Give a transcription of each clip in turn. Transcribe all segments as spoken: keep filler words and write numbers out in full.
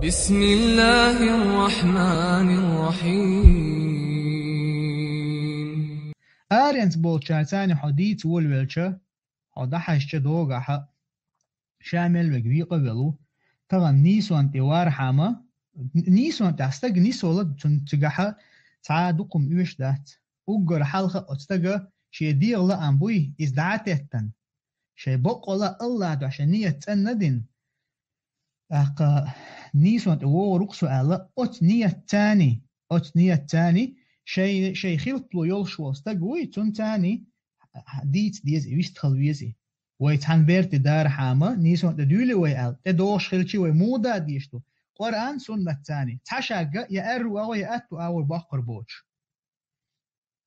بسم الله الرحمن الرحيم. Аренца болчаьрца хьо дийца волавелча, хьо дӀахьаьжча догахьа, ша мел вег векъа велу, тахана нийсонна тӀе вархьама, нийсонна тӀехь стаг нисвала цун цигахьа цхьа дукхум оьш дац. Уггар хьалха оцу стага шен дегӀан лаам буй, иза дӀа а теттан. Шайн боккъала Аллах дуьхьа шайн ният цӀанна дин. ТӀаккха нийсонна тӀе вогӀур ву-кх со аьлла, оцу ният цани, оцу ният цани, шайн, шайн хилпало йолуш волу стаг вуй, цун цани дийца деза и, вистхила веза и. Вай цхьана берте дархьама, нийсонна тӀе дуьйлий вай аьлла, тӀедогӀуш хилчи вай муха дийш ду? Къуръан, суннат цани. Цхьа шагга я аьрру агӀо, я аьтту агӀор боккхур боцуш.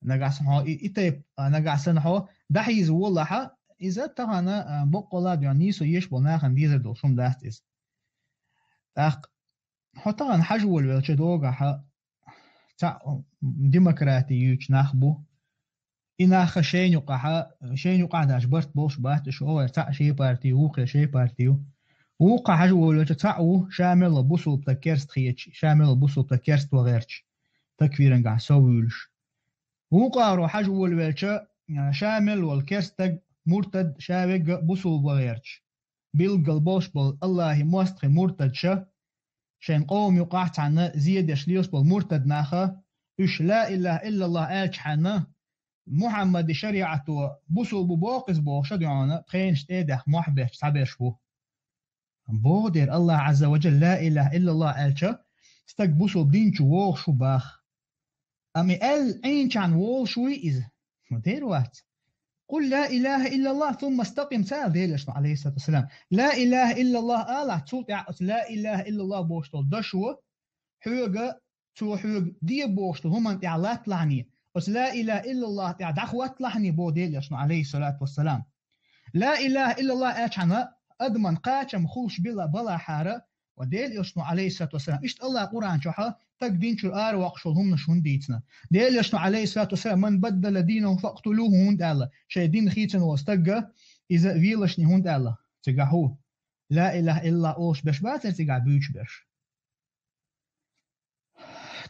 Нагахь санна хьо и, и тайп, а, нагахь санна хьо дӀахьийза волахьа, иза тахана, а, боккъала дуьхьа нийсо еш болу нахана дезар долуш хӀума дац иза. ТӀаккха хьо тахана хьажа волавелча догахьа, цхьаъ демократи юьйцу нах бу. И наха шайна юкъахьа, шайна юкъахь даьлча барт болуш бац, шу оха цхьаъ шен парти ю, вукхе шен парти ю. Вукхо хьажа волавелча цхьаъ ву, ша мел ву бусулба стаг керста хеташ, ша мел ву бусулба стаг керста ван гӀерташ, такфирангахь сов вуьйлуш. Вукхо хьажа волавелча, ша мел волу керста стаг, муртад, ша вегга бусулба ван гӀерташ. Билггал болуш болу Аллахьан мостагӀий муртадша, шайн къоман юкъахь цхьаьна зен деш лелаш болу муртад наха, уьш ла илаха иллаллах аьлчхьаьна, Мухьаммадан шариӀато бусулба бу боху иза бохуш а дуьхьана, пхенаш тӀе а даьхна мохь бетташ цхьаберш бу. Боху дера Аллах Ӏазза ва Джалла ла илаха иллаллах аьлча, стаг бусулба дин чу вогӀуш ву баха. Амма и аьлла Ӏийначхьана волуш вуй иза? Ну, дера вац. «Къул ла илаха иллаллах, сумма стакъим», ца аьлла Делан Элчано, алейхиссалату вассалам. «Ла илаха иллаллах» алахь, цул тӀаьхьа оцу ла илаха иллаллах бохуш долу дашо, хьоьга, цо хьоьга де бохуш долу хӀуманна тӀехь латталахьний, оцу ла илаха иллаллах тӀехь дӀахӀотталахьний, боху Делан Элчано, алейхиссалату вассалам. Ла илаха иллаллах аьлчхьана адаман кхачам хуьлуш била балахьара, ва Делан Элчано, алейхиссалату вассалам, иштта Аллах Къуръан чохьа стаг дин чуьра аравоккхуш волу хӀуманаш хӀунда дийцина? Делан Элчано, алейхиссалату вассалам, «Ман баддала динаху факътулуху» хӀунда аьлла, шайн дин хийцина волу стагга иза велашний хӀунда аьлла? Цигахь хӀу? Ла илаха иллаллах олуш берш бацара цигахь буьйцуш берш?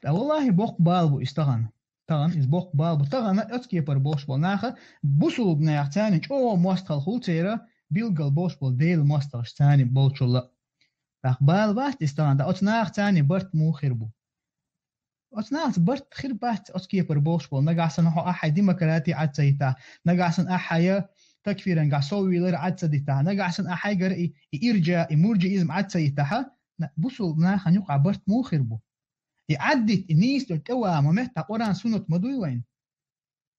Ткъа валлахи, боккха бала бу иза тахана. Тахана иза боккха бала бу. Тахана оцу кепара болуш болу наха, бусулба наха царна чӀогӀа мостагӀалла хуьлу церан, билггал болуш болу Делан мостагӀаш царна болчул а. ТӀаккха бала бац иза тахана, ткъа оцу наха царна барт муха хир бу? Оцу нахаца барт хир бац, оцу кепара болуш болу. Нагахь санна хьо ахьа демократи Ӏад ца йитахь, нагахь санна ахьа я такфирангахь сов вийлар Ӏад ца дитахь, нагахь санна ахьайгара и, и ирджа, и мурджиизм Ӏад ца йитахьа, на-, бусулба нахана юкъахь барт муха хир бу? И Ӏаддит, и нийса долу тӀе ван ма меттахь Къуръан, суннат ма дуй вайн?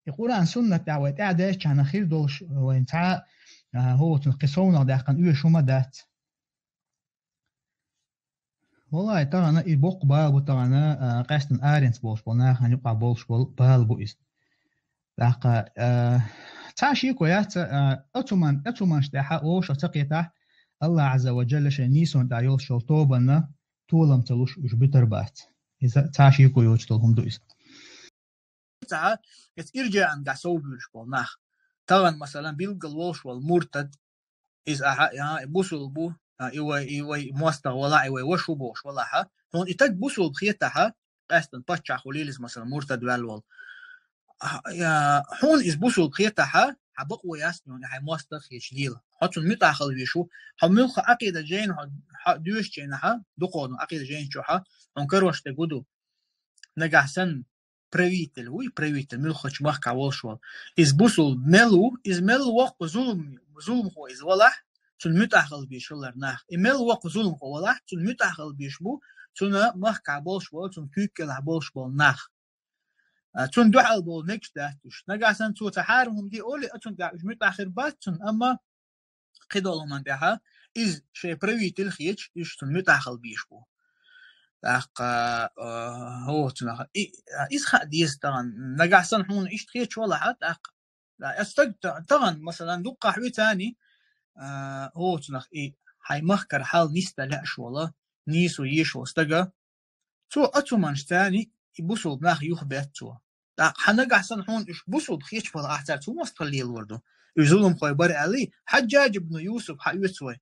И Къуръан, суннат тӀехь вай тӀаьхьа дайшчхьана хир долуш вайн цхьа а, хӀоцунах кхин совнах даьккхина оьшу хӀума дац. Валлай, тахана и боккха бала бу тахана, а, къаьстина аренца болуш болу, нахана юкъахь болуш болу бала бу иза. ТӀаккха, а, цхьа шеко яц, а, оцуман, оцуманаш тӀехьа вовшах ца кхетахь, Аллах Ӏазза ва Джалла шайн нийсонна тӀехь йолуш йолу тобанна толам ца луш уьш буьтар бац. Иза цхьа шеко йоцуш долу хӀума ду иза. Цхьа, эцу ирджаангахь сов буьйлуш болу нах. Тахана, масалан, билггал волуш волу муртад, иза ахьа, а, и бусулба бу, а, и вай, и вай мостагӀа валахь, и вай ваша ву бохуш валахьа. Хьуна и таг бусулба хетахьа, къаьстина паччахь хуьлийла иза, масалан, муртад ваьлла волу. А, я, хьуна иза бусулба хетахьа, хьан бакъо яц хьуна, хьайн мостагӀа хеташ лела. Хьо цунна муьтӀахь хила везаш ву. Хьо муьлхха Ӏакъида жайна хьо, хьо доьшучу хенахьа, дукхаза Ӏакъида жайна чохьа, хьуна карош дерг хӀун ду? Нагахь санна, правитель вуй, правитель, муьлххачу махкахь волуш волу. Иза бусулба мел ву, иза мел воккху зулам, зуламхо иза валахь, цунна муьтӀахь хила безаш хилар нах. И мел воккху зуламхо валахь, цунна муьтӀахь хила безаш бу, цунна махкахь болуш болу, цунна куьйга кӀелахь болуш болу нах. А, цунна дуьхьал болу мегаш дац уьш. Нагахь санна цо ца хьарам хӀума де олий, а цунна тӀехь уьш муьтӀахь хир бац цунна, амма кхидолу хӀуманна тӀехьа, иза шайн правитель хеташ, уьш цунна муьтӀахь хила безаш бу. ТӀаккха, а, хӀо, цунах, и, а, иза хаа деза тахана. Нагахь санна хьуна иштта хеташ валахьа, тӀаккха. А, ас стаг та-, тахана, масалан, дуккхахь вицани, а, хӀо, цунах и хьайн махкара хьал нисдан лаьаш вола, нийсо еш вола стага, цо оцуманаш царна и бусулба нах юхабетташ цо. ТӀаккха хьан нагахь санна хьуна уьш бусулба хеташ вала ахь цара цу мостагӀа лелор ду. Уьш зуламхой бара аьлла, Хьаджжадж ибн Юсуп хьан оьцу вай.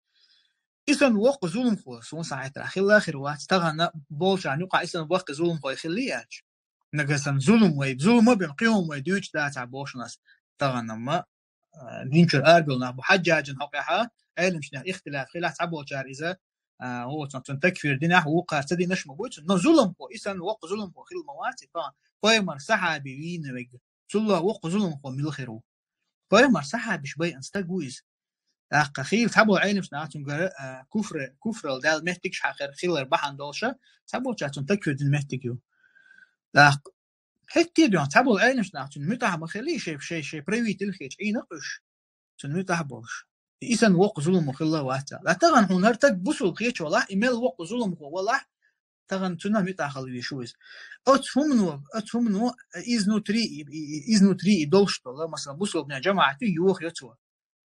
Исан воккха зуламхо, суна сахьайтара хилла хир вац, тагана болчарна юкъа исан воккха зуламхо хилли яч. Нагасан зулам вай, зулам бен къиом вай дүүч даца бошнас. Тагана ма, а, динчур аргулнах бу хьаджаджин хокъяха, айлимчнах ихтилаф хилла цхьа болчар иза, а, о, цун, цун такфир динах, у, къар ца динаш ма буйцун. Но зуламхо, исан воккха зуламхо хил ма вац, тагана. Пайхамар сахьаби вийна вег. Цулла воккха зуламхо мил хир ву. Пайхамар сахьабиш бай ан стаг ву из. ТӀаккха хил цхьа бол айлимчнах цунгара, а, куфре, куфрал дал меттиг шахар хилар бахан долша, цхьа болча цун такфир дин меттиг ю. ТӀаккха хетти дон, цхьа бол айлимчнах цун мутахма хили шей, шей, шей правитель хеч, ина къуш. Цун мутах болш. Исан воккха зуламхо хилла ваца. Ла таган хун хар таг бусул хеч вала, и мел воккха зуламхо вала, таган цуна мутахал виш виз. Оц хумну, оц хумну изнутри, и, и, и, изнутри и долш тола, масала, бусул бня джамаату юх йоцу.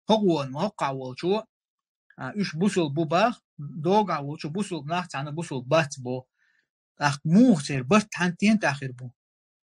Хогвон, хокка волчу, а, уш бусул бу бах, дога волчу бусул нах цана бусул бац бо. Ах мух цер барт хан тен тахир бу.